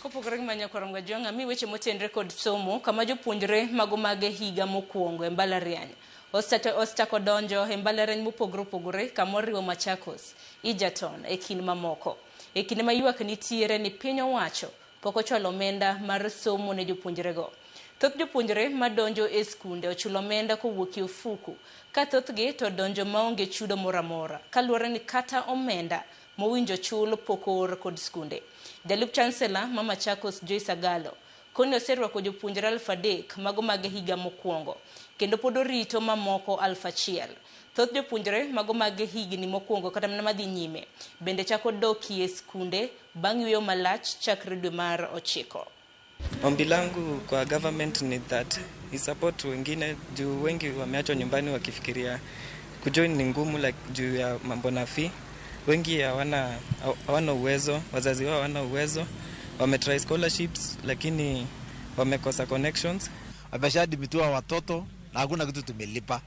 Kopogore gi manyo kwarom Gajwang', ami weche motenre kod somo kama jopuonjre mago mag higa mokwongo e mbalariany osechako donjo e mbalariany mopogore opogore kama oriwo Machakos, Egerton e kind mamoko. E kinde ma ywak nitiere ni piny owacho pok ochwalo omenda mar somo ne jopuonjrego. Thoth jopuonjre madonjo e skunde ochulo omenda kowuok e ofuku ka thothgi to donjo maonge chudo moro amora kaluwore ni kata omenda mowinjo chul pok oor kod skunde. Jalup Chancellor ma Machakos Joyce Agalo koni oserwako jopuonjre 3000 mago mag higa mokwongo kendo pod orito mamoko 1000. Thoth jopuonjre mago mag higni mokwongo kata mana madhi nyime bende chako dokie skunde bang' yueyo malach chakre dwe mar 9. Ombi langu kwa government ni that isupport wengine juu wengi wameachwa nyumbani wakifikiria kujoin ni ngumu like juu ya mambo na fee. Wengi hawana uwezo, wazazi wao hawana uwezo, wametry scholarships lakini wamekosa connections. Wameshadhibitiwa watoto na hakuna kitu tumelipa,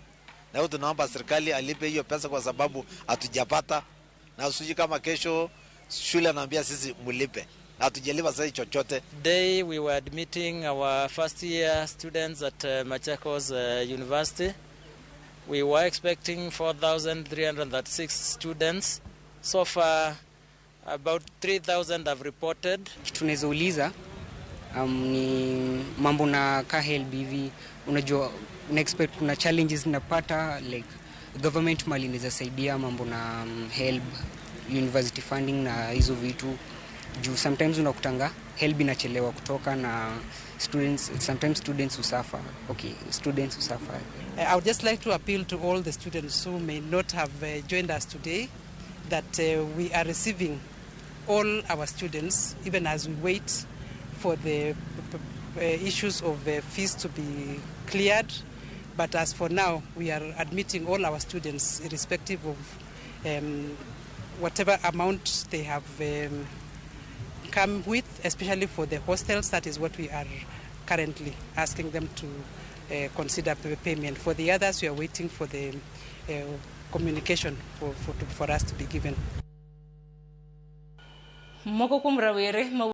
na hiyo tunaomba serikali alipe hiyo pesa kwa sababu hatujapata, na sijui kama kesho shule anaambia sisi mlipe na hatujalipa sasa chochote. Today we were admitting our first year students at Machakos University. We were expecting 4,336 students. So far about 3,000 have reported. Kitu naweza uliza ni mambo na ka HELB hivi, unajua una expect kuna challenges napata like government mali inaweza saidia mambo na HELB, university funding na hizo vitu, juu sometimes unakutanga HELB inachelewa kutoka na students, sometimes students husuffer. Okay, students husuffer. I would just like to appeal to all the students who may not have joined us today that we are receiving all our students even as we wait for the issues of fees to be cleared. But as for now, we are admitting all our students irrespective of whatever amount they have come with, especially for the hostels. That is what we are currently asking them to consider payment. For the others, we are waiting for the communication for us to be given. Moko kuom rawere ma